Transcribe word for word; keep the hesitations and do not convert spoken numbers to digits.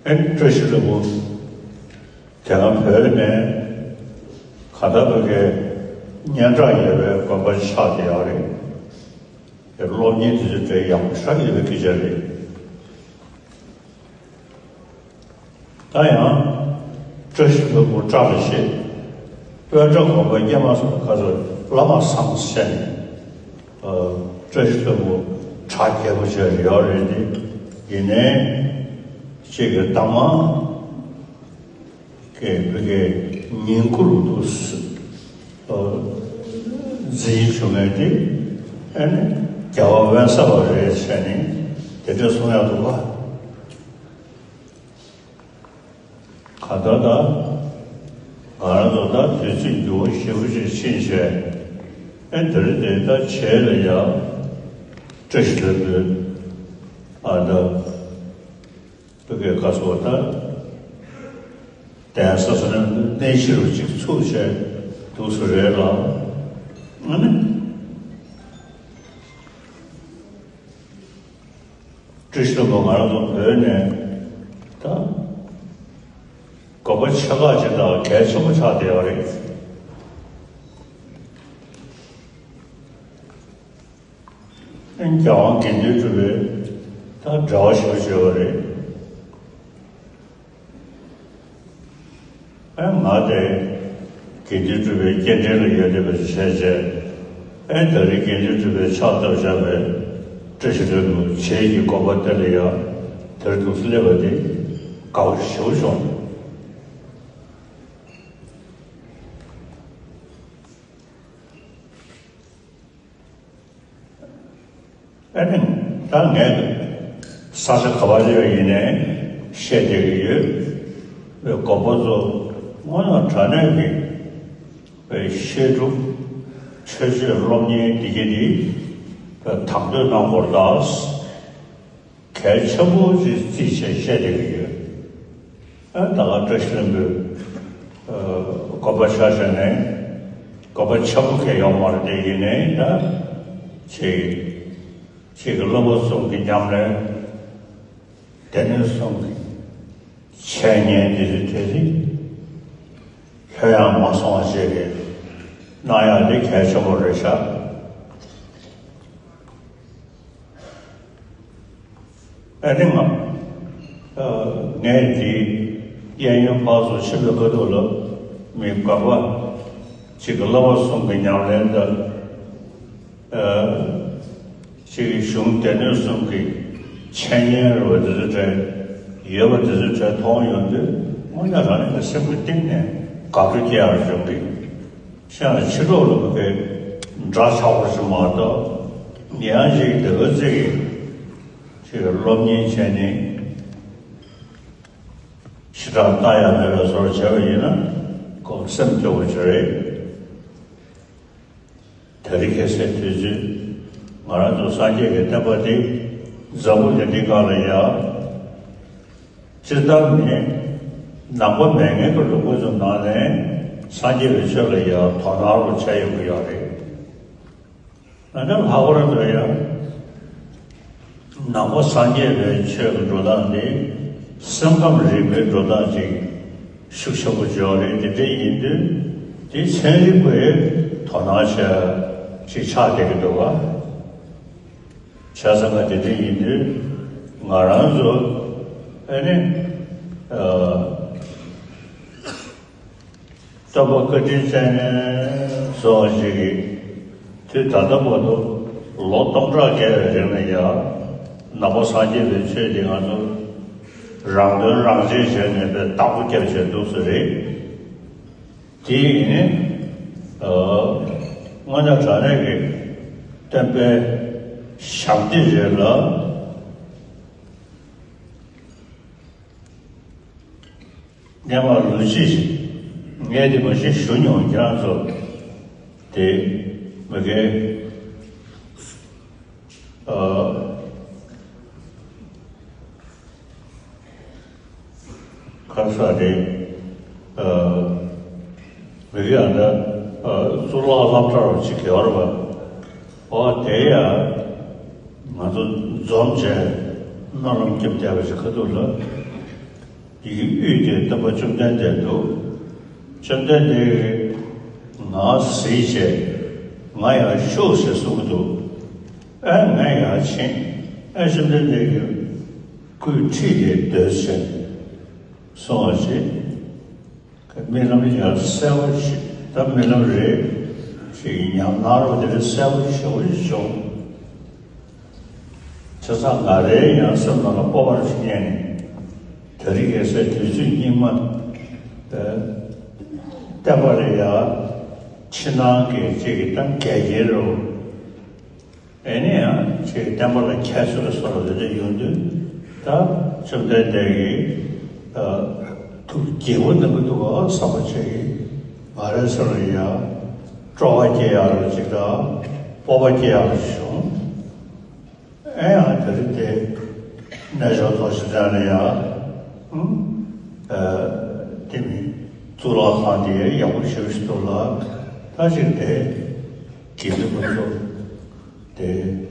ཨེ་བཀྲ་ཤིས་ལྷུན་པོ་དེ་སྔ་བོད་ནས་ག་ད་བོད་ཀྱི་སྙན་གྲགས་ཡོད་པའི་དགོན་པ་ཆགས་བསྡད་ཡོད་རེད། དེ་སློབ་གཉེར་དེ་ཚོ་དེ་ཡག་པོ་ཞེ་དྲག་ཡོད་པའི་སྐད་ཆ་རེད། ད་ཡང་བཀྲ་ཤིས་ལྷུན་པོ་བཀྲ་ལ་ཤེས། སྤོས་སྒྲ་དགོན་པ་སྙེ་མ་སོགས་ཁ་སོགས་བླ་མ་བསམ་བྱས་ནས་བཀྲ་ཤིས་ལྷུན་པོ་གྲ་རྒྱས་པོ་བྱས་ཡོད་རེད་དེ། ཡིན་ནའི་གཅིག་གི་དང་མ་གི་བོད་ཀྱི་ཉིང་ཁུ་རུ་དུ་འཛིན་བྱུང་བའི་དེ་ཨ་ནི་རྒྱལ་བ་དབེན་ས་པ་རེད་བྱས་ནས་དེ་འདྲ་གསུང་ཡག་འདུག་ག་ག་ད་ད་ང་རང་ཚོ་ད་དུས་ཚོད་འགྱུར་བ་ཞེ་པོ་ཅིག་ཕྱིན་བྱས་ཨེ་འདི་རེད་དེ། ད་བྱས་ལ་ཡ་བཀྲ་ཤིས་ལྷུན་པོའི་ཨ་ད་བོད་ཀྱི་ཁ་སོ་ད་གདན་ས་སོ་ནས་གནས་ཤིག་རུ་ཅིག་ཚུགས་བྱས་འདུག་སུ་རེད་ལ། ཨ་ནི། བཀྲ་ཤིས་ལྷུན་པོ་ང་རང་ཚོ་བོད་ནས་ད་དགོན་པ་ཆེ་ཁག་ཅིག་དང་གལ་ཆེན་པོ་ཆགས་བསྡད་ཡོད་རེད། ཨ་ནི་རྒྱལ་དབང་དགེ་འདུན་གྲུབ་པའི་ད་འབྲེལ་བ་ཞེ་པོ་ཅིག་ཡོད་རེད། ཨེ་ང་དེ་དགེ་འདུན་གྲུབ་པའི་སྐྱེ་ཕྲེང་ལ་ཡོད་བསྡད་པ་ཞིག་བྱས་རྗེས། ཨེ་ད་རེས་དགེ་འདུན་གྲུབ་པའི་ཕྱག་བཏབ་བཞག་པའི་བཀྲ་ཤིས་ལྷུན་པོ་བྱེས་ཀྱི་དགོན་པ་དེ་ལ་ཡང་དེར་འདུག་སེ་སླེབས་པ་དེ་དགའ་པོ་ཞེ་པོ་བྱུང་། ཨ་ནི་ད་ངས་ས་ཆ་ག་པར་སླེབས་ཡིན་ནའི་བཤད་བསྡད་ཀྱི་ཡོད། དགོན་པ་ཚོ་དངོས་གནས་དྲང་གནས་ཀྱི་བཤད་སྒྲུབ་ཆོས་སྤྱོད་སློབ་གཉེར་འདི་ག་འདི་དང་དོད་གནང་དགོས་རེད་ད། གལ་ཆེན་པོ་ཞིག་བརྩིས་བྱས་བཤད་བསྡད་ཀྱི་ཡོད། ཨ་ད་ག་བཀྲ་ཤིས་ལྷུན་པོའི་དགོན་པ་ཆ་བཞག་ནས་དགོན་པ་ཆེན་པོ་གང་ཡོད་མ་རེད་དེ། ཡིན་ནའི་ད་ཅིག་ཅིག་གི་བླ་མ་གསུམ་གྱི་ཉམས་ལེན། སྡེ་སྣོད་གསུམ་གྱི་འཆད་ཉན་འདི་ཚོ་དེ་རིང་ལྷོད་ཡངས་མ་སོང་བ་ཞིག་གི་གནང་ཡག་འདི་གལ་ཆེན་པོ་རེད་ཤག་ཨ་ནི་ང་ངས་འདི་གཡས་གཡོན་ཕར་ཚུར་ཕྱིན་པའི་ཁ་ཐུག་ལ་མི་དགོན་པ་གཅིག་གི་བླ་མ་གསུམ་གྱི་ཉམས་ལེན་དང་། ཨ། གཅིག་གི་གཞུང་སྡེ་སྣོད་གསུམ་གྱི་འཆད་ཉན་རུ་བ་དེ་ཚོ་འདྲ་ཡོད་པ་དེ་ཚོ་འདྲ་མཐོང་ཡོང་དུས་དངོས་གནས་རང་ཉིད་ཀྱི་སེམས་ཀྱི་གཏིང་ནས་དགའ་སྤྲོ་སྐྱེ་ཡག་བྱུང་གི། གཞན་ལ་ཕྱི་ལོགས་ལ་བོད་སྐད་འདྲ་ཆགས་པ་ཞིག་མ་གཏོགས། ཡང་ཅིག་དེ་ག་ཚོད་ཀྱི་ཅིག་སློབ་གཉེར་བྱས་ནས་ཞེ་དྲག་ལྟ་ཡག་མེད་པའི་བཟོ་འདྲ་བྱས་པ་ཡིན་ན་ཁོང་སེམས་སྐྱོ་བོ་ཅིག་རེད། དེ་རིང་ཁ་སང་དུས་ཚོད་ང་རང་ཚོ་སངས་རྒྱས་ཀྱི་བསྟན་པ་འདི་འཛམ་བུ་གླིང་འདི་སྒང་ལ་ཡ། སྤྱིར་བཏང་ནི་ནང་པ་མེད་མཁན་གྱི་ལུང་པ་ཚོ་ནང་ནས་སངས་རྒྱས་པའི་ཆོས་ལ་ཡ་དོ་སྣང་རུ་བྱས་ཡོང་གི་ཡོད་རེད། ཨ་ནི་ལྷག་པར་དུ་ཡང་ནང་པ་སངས་རྒྱས་པའི་ཆོས་ཀྱི་འགྲོ་སྟངས་འདི་སེམས་ཁམས་རིག་པའི་འགྲོ་སྟངས་ཅིག་ཤུགས་ཆེན་པོ་ཅིག་ཡོད་རེད། དེ་འདྲ་ཡིན་དུས་དེ་ཚན་རིག་པས་དོ་སྣང་བྱས་ཅིག་ཆགས་བསྡད་ཀྱི་འདུག་ག་བྱས་ཙང་ང་དེ་འདྲ་ཡིན་དུས་ང་རང་ཚོ་ཨ་ནི་ཨ། སྟོན་པ་བཀའ་དྲིན་ཅན་སོགས་ཞིག་གིས་དུས་ད་ལྟ་བར་དུ་ལོ་སྟོང་ཕྲག་བརྒལ་བའི་རིང་ལ་ཡང་ནང་པ་སངས་རྒྱས་པའི་ཆོས་འདི་ང་ཚོ་རང་དོན་རང་གཅེས་བྱས་ནས་དཔེ་བརྟག་པ་བརྒྱབ་བྱས་འདུག་ས་རེད། དེ་ཡིན་ནའི་ཨ། དངོས་གནས་དྲང་གནས་ཀྱི་བསྟན་པའི་ཞབས་འདེགས་རེད་ལ། སྔོན་མ་ལོ་གཅིག་ངས་དེ་མ་གཞི་ཞུ་མྱོང་། ཁྱེད་རང་ཚོ་དེ་མི་དགེ་ཨ་ཁ་ས་དེ་ཨ་མི་དགེ་ཨ་ད་ཨ་གཙུག་ལག་སློབ་གྲྭ་རུ་ཅིག་གི་བར་བ་ཨོ་དེ་ཡ་ང་ཚོ་འཛོམས་བྱས་སྨོན་ལམ་རྒྱབ་བསྡད་པ་ཞིག་ཁ་ཐུག་ལ། ཡི་གེ་དབུས་དེ་སྟོན་པ་བཅོམ་ལྡན་འདས་འདུག་བཅོམ་ལྡན་འདས་ཀྱིས་ང་གཟིགས་བྱས། ང་ཡར་ཤོག་ཟེར་གསུང་གི་འདུག་ཨེ་ང་ཡར་ཕྱིན། ཨེ་བཅོམ་ལྡན་འདས་ཀྱིས་སྐུའི་འཁྲིས་དེ་སྡོད་བྱས་གསུང་བ་ཞིག་རྨི་ལམ་ཡང་གསལ་བོ་ཞིག་ད་རྨི་ལམ་རེད་ཅེས་ཉམས་སྣང་རོ་དེ་འདྲ་གསལ་བོ་ཞེ་བོ་ཞིག་བྱུང་། བྱས་ཙང་ང་རའི་ཡང་སེམས་ནང་ལ་སྤོབས་པ་རེ་ཞིག་རྙེད་ནས། དེ་རིང་ཁ་སང་དུས་ཚོད་སྙིགས་མ་བསྟན་པ་རེད་ཡ། ཕྱི་ནང་གི་ཅིག་གི་ད་འགལ་རྐྱེན་རོ། ཨེ་ནི་ཡང་ཅིག་བསྟན་པ་ལ་ཁྱད་གསོད་སོགས་ལ་དེ་འདྲ་ཡོང་དུས། ད་བཅོམ་ལྡན་འདས་ཀྱིས་ཐུགས་དགྱེས་པོ་གནང་གི་འདུག་ག་བསམ་པ་ཅིག་གིས་ང་རའི་སེམས་ལ་ཡང་སྤྲོ་བ་སྐྱེ་ཡག་རོ་ཅིག་དང་སྤོབས་པ་སྐྱེ་ཡག་རོ་ཞིག་བྱུང་། ཨེ་ཡང་དེ་རིང་དེ་གནས་མཆོག་ཐོག་ཆེན་དེ་ལ་ཡང་ཨུམ་ཨ་དེ་མིན་གཙུག་ལག་ཁང་དེ་ཡག་པོ་ཞེ་པོ་ཞིག་འདུག་ལ། ད་ཅིག་དེ་དགེ་འདུན་པ་ཚོ་དེ།